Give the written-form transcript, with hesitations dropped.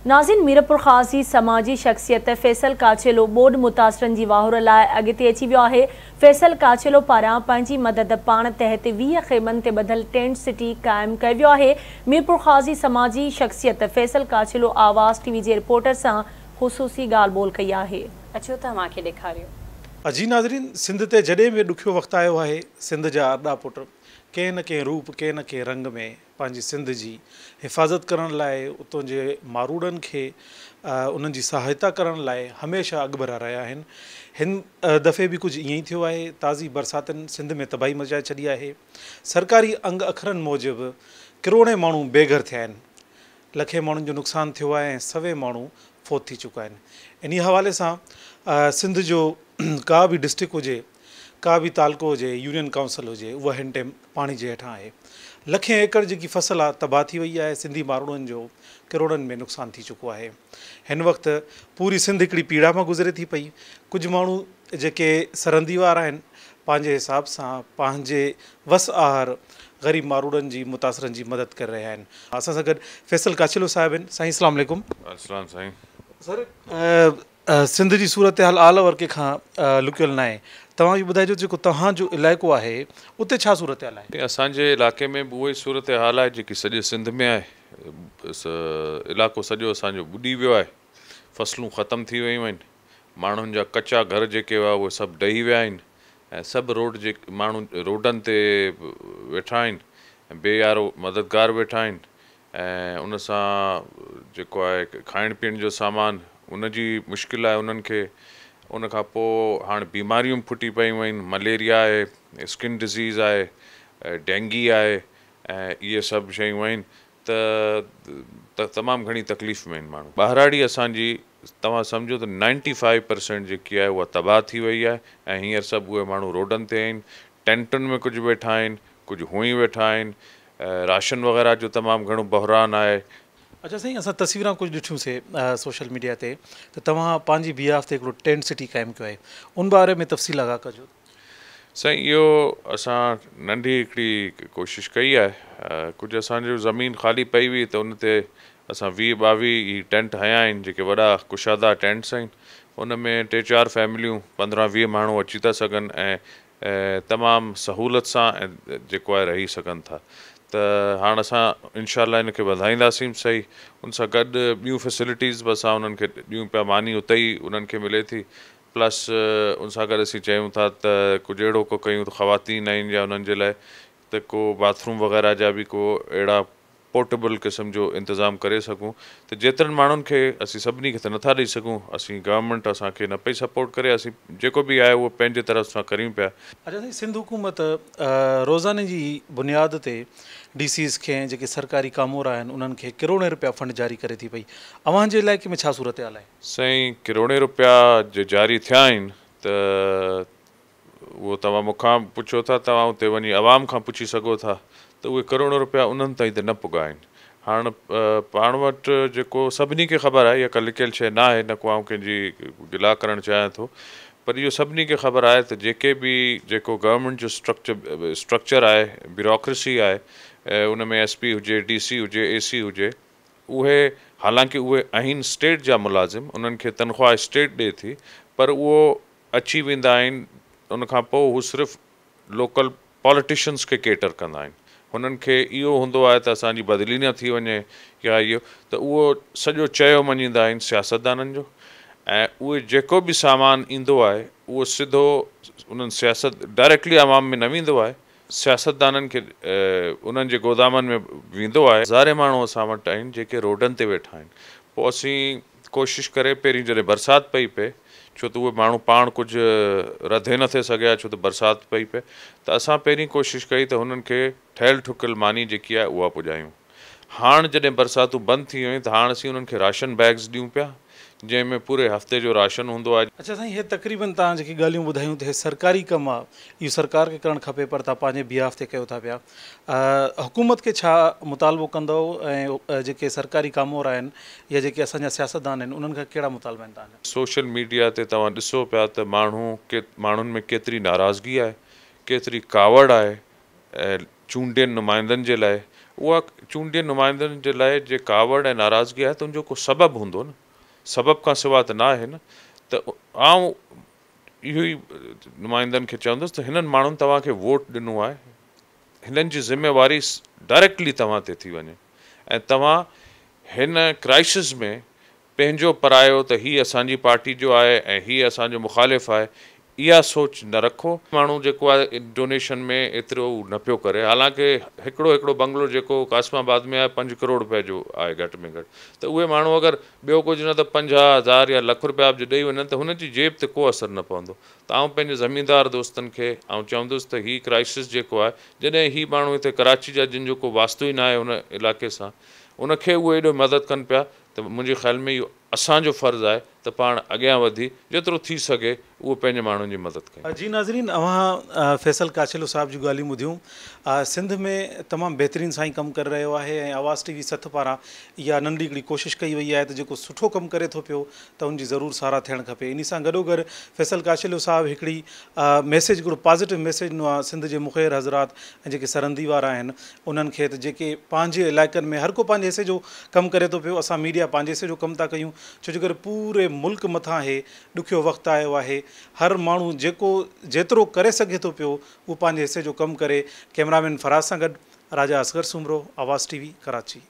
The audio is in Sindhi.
ناظرين ميرپورخاص جي سماجي شخصيت فيصل ڪاڇيلو ٻوڏ متاثرن جي واهر لاء اڳتي اچي ويو آهي. فيصل ڪاڇيلو پاران پنهنجي مدد پاڻ تحت 20 خيمن تي ٻڌل ٽينٽ سٽي قائم ڪيو ويو آهي. ميرپورخاص جي سماجي شخصيت فيصل ڪاڇيلو آواز ٽي وي جي رپورٽر سان خصوصي ڳالهه ٻولهه ڪئي آهي. اچو ته اوهان کي ڏيکاريون. جي ناظرين سنڌ تي جڏهن به ڏکيو وقت آيو آهي، سنڌ جا ارڏا پٽ ڪنهن نه ڪنهن روپ ڪنهن نه ڪنهن رنگ ۾ پنهنجي سنڌ جي حفاظت ڪرڻ لاء اتان جي ماروئڙن کي انهن جي سهائتا ڪرڻ لاء هميشه اڳڀرا رهيا آهن. هن دفعي به ڪجهه ائين ئي ٿيو آهي. تازي برساتن سنڌ ۾ تباهي مچائي ڇڏي آهي. سرڪاري انگ اکرن موجب ڪروڙين ماڻهو بي گهر ٿيا آهن. لکين ماڻهن جو نقصان ٿيو آهي ۽ سوين ماڻهو فوت ٿي چڪا آهن. انهي حوالي سان سنڌ جو ڪا به ڊسٽرڪٽ هجي، ڪا به تعلقو هجي، يونين ڪائونسل هجي، اها هن ٽيم پاڻي جي هيٺان آهي. لکين ايڪڙ جيڪي فصل آ تباهه ٿي وئي آهي، سنڌي ماروئڙن جو ڪروڙن ۾ نقصان ٿي چڪو آهي. هن وقت پوري سنڌ هڪڙي پيڙا مان گذري ٿي پئي. ڪجهه ماڻهو جيڪي سرندي وارا آهن، پنهنجي حساب سان پنهنجي وس آهر غريب ماروئڙن جي متاثرن جي مدد ڪري رهيا آهن. اسان سان گڏ فيصل ڪاڇيلو صاحب آهن. سائين اسلام عليڪم. السلام سائين. سر سنڌ جي صورتحال آل اوور ڪنهن کان لڪيل ناهي. توهان اهو ٻڌائجو جيڪو توهان جو علائقو آهي اتي ڇا صورتحال آهي؟ اسان جي علائقي ۾ به اها ئي صورتحال آهي جيڪي سڄي سنڌ ۾ آهي. علائقو سڄو اسان جو ٻڏي ويو آهي. فصلون ختم ٿي ويون آهن. ماڻهن جا ڪچا گهر جيڪي هئا اهي سڀ ڊهي ويا آهن ۽ سڀ روڊ جي ماڻهو روڊن تي ويٺا آهن ۽ بي يارو مددگار ويٺا آهن ۽ ان سان جيڪو آهي کائڻ پيئڻ جو سامان ان جي مشڪل آهي انهن کي. ان کان پوء هاڻ بيماريون به ڦٽي پيون آهن، مليريا آهي، اسڪن ڊزيز آهي، ڊينگي آهي ۽ اهي سڀ شيون آهن ته تمام گهڻي تڪليف ۾ آهن ماڻهو. ٻهراڙي اسان جي توهان سمجهو ته 95% جيڪي آهي اها تباهه ٿي وئي آهي ۽ هينئر سڀ اهي ماڻهو روڊن تي آهن، ٽينٽن ۾ ڪجهه ويٺا آهن، ڪجهه هونئن ئي ويٺا آهن، راشن وغيره جو تمام گهڻو بحران آهي. اڇا سائين اسان تصويران ڪجهه ڏٺيون سي سوشل ميڊيا تي ته توهان پنهنجي بيهاف تي هڪڙو ٽينٽ سٽي قائم ڪيو آهي ان باري ۾ تفصيل آگاهه ڪجو. سائين اهو اسان ننڍي هڪڙي ڪوشش ڪئي آهي ڪجهه اسان جو زمين خالي پئي هئي ته ان تي اسان 20 22 هي ٽينٽ هنيا آهن جيڪي وڏا ڪشادا ٽينٽس آهن ان ۾ ٽي چار فيمليون 15 20 ماڻهو اچي ٿا سگهن ۽ تمام سهولت سان ۽ جيڪو آهي رهي سگهن ٿا ته هاڻ اسان انشاء الله ان کي وڌائينداسين به سهي ان سان گڏ ٻيون فيسلٽيز به اسان انهن کي ڏيون پيا ماني اتي ئي انهن کي ملي ٿي پلس ان سان گڏ اسين چاهيون ٿا ته ڪجهه اهڙو ڪو ڪيون ته خواتين آهن يا انهن جي لاء ته ڪو باٿ روم وغيره جا به ڪو اهڙا پورٽيبل قسم جو انتظام ڪري سگهون ته جيترن ماڻهن کي اسين سڀني کي ته نٿا ڏئي سگهون اسين گورنمينٽ اسان کي نه پئي سپورٽ ڪري اسين جيڪو به آهي اهو پنهنجي طرف سان ڪريون پيا. اڇا سائين سنڌ حڪومت روزاني جي بنياد تي ڊي سيز کي ۽ جيڪي سرڪاري ڪامورا آهن انهن کي ڪروڙين رپيا فنڊ جاري ڪري ٿي پئي اوهان جي علائقي ۾ ڇا صورتحال آهي؟ سائين ڪروڙين روپيا جي جاري ٿيا آهن ته اهو توهان مون کان پڇو ٿا توهان اتي وڃي عوام کان پڇي سگهو ٿا ته اهي ڪروڙين روپيا انهن تائين ته نه پڳا آهن هاڻ پاڻ وٽ جيڪو سڀني کي خبر آهي اها ڪا لڪيل شيء نه آهي نه ڪو آئون ڪنهن جي گلا ڪرڻ چاهيان ٿو پر اهو سڀني کي خبر آهي ته جيڪي به جيڪو گورنمينٽ جو اسٽرڪچر آهي بيوروڪريسي آهي ان ۾ ايس پي هجي ڊي سي هجي اي سي هجي اهي حالانڪه اهي آهن اسٽيٽ جا ملازم انهن کي تنخواه اسٽيٽ ڏئي ٿي پر اهو اچي ويندا آهن ان کان پوء هو صرف لوڪل پاليٽيشنس کي ڪيٽر ڪندا آهن هنن کي اهو هوندو آهي ته اسان جي بدلي نه ٿي وڃي يا اهو ته اهو سڄو چيو مڃيندا آهن سياستدانن جو ۽ اهي جيڪو به سامان ايندو آهي اهو سڌو انهن سياست ڊائريڪٽلي عوام ۾ نه ويندو آهي سياستدانن کي انهن جي گودامن ۾ ويندو آهي. هزارين ماڻهو اسان وٽ آهن جيڪي روڊن تي ويٺا آهن. پوء اسين ڪوشش ڪري پهرين جڏهن برسات پئي پئي ڇو ته اهي ماڻهو پاڻ ڪجهه رڌي نه ٿي سگهيا ڇو ته برسات پئي پئي ته اسان پهرين ڪوشش ڪئي ته هنن کي ٺهيل ٺڪيل ماني جيڪي آهي اها پڄايون. هاڻ جڏهن برساتون بند ٿي ويون ته هاڻ اسين انهن کي راشن بيگز ڏيون پيا جنهن ۾ پوري هفتي جو راشن هوندو آهي. اڇا سائين هي تقريبن توهان جيڪي ڳالهيون ٻڌايون ته هي سرڪاري ڪم آ اهو سرڪار کي ڪرڻ کپي پر توهان پنهنجي بيهاف تي ڪيو ٿا پيا حڪومت کي ڇا مطالبو ڪندؤ ۽ جيڪي سرڪاري ڪامورا آهن يا جيڪي اسان جا سياستدان آهن انهن کان ڪهڙا مطالبا آهن توهان جا؟ سوشل ميڊيا تي توهان ڏسو پيا ته ماڻهو ماڻهن ۾ ڪيتري ناراضگي آهي ڪيتري ڪاوڙ آهي چونڊيل نمائندن جي لاء اها چونڊيل نمائندن جي لاء جي ڪاوڙ ۽ ناراضگي آهي ته ان جو ڪو سبب هوندو نه، سبب کان سوا ته نه آهي نه. ته آئون اهو ئي نمائندن کي چوندس ته هنن ماڻهن توهان کي ووٽ ڏنو آهي، هنن جي ذميواري ڊائريڪٽلي توهان تي ٿي وڃي ۽ توهان هن ڪرائسس ۾ پنهنجو پرايو ته هي اسان جي پارٽي جو آهي ۽ هي اسان جو مخالف آهي اها سوچ نه رکو. ماڻهو جيڪو آهي ڊونيشن ۾ ايترو نه پيو ڪري حالانڪه هڪڙو هڪڙو بنگلو جيڪو قاسم آباد ۾ آهي پنج ڪروڙ روپيه جو آهي گهٽ ۾ گهٽ ته اهي ماڻهو اگر ٻيو ڪجهه نه ته 50 هزار يا لک روپيا به جي ڏئي وڃن ته هن جي جيب تي ڪو اثر نه پوندو ته آئون پنهنجي زميندار دوستن کي آئون چوندس ته هي ڪرائسس جيڪو آهي جڏهن هي ماڻهو هتي ڪراچي جا جن جو ڪو واسطو ئي نه آهي ان علائقي سان ان کي اهي ايڏو مدد ڪن پيا ته منهنجي خيال ۾ اهو اسان جو فرض آهي ته پاڻ اڳيان وڌي جيترو ٿي سگهي اهو پنهنجي ماڻهن جي مدد ڪيون. جي ناظرين اوهان فيصل ڪاڇيلو صاحب جون ڳالهيون ٻڌيون. سنڌ ۾ تمام بهترين سائين ڪم ڪري رهيو آهي ۽ آواز ٽي وي سٿ پاران اها ننڍي هڪڙي ڪوشش ڪئي وئي آهي ته جيڪو سٺو ڪم ڪري ٿو پيو ته ان جي ضرور ساراهه ٿيڻ کپي. انهي سان گڏوگڏ فيصل ڪاڇيلو صاحب هڪڙي ميسيج هڪڙو پازيٽو ميسيج ڏنو آهي سنڌ جي مخير حضرات ۽ جيڪي سرندي وارا آهن انهن کي ته جيڪي پنهنجي علائقن ۾ هر ڪو پنهنجي حصي جو ڪم ڪري ٿو پيو اسان ميڊيا پنهنجي حصي جو ڪم ٿا ڪيون ڇو جو ڪري پوري ملڪ مٿان هي ڏکيو وقت آيو آهي هر ماڻهو جيڪو جيترو ڪري سگهي ٿو پيو اهو پنهنجي حصي جو ڪم ڪري ڪئميرا مين فراز سان گڏ راجا اصغر سومرو آواز ٽي وي ڪراچي.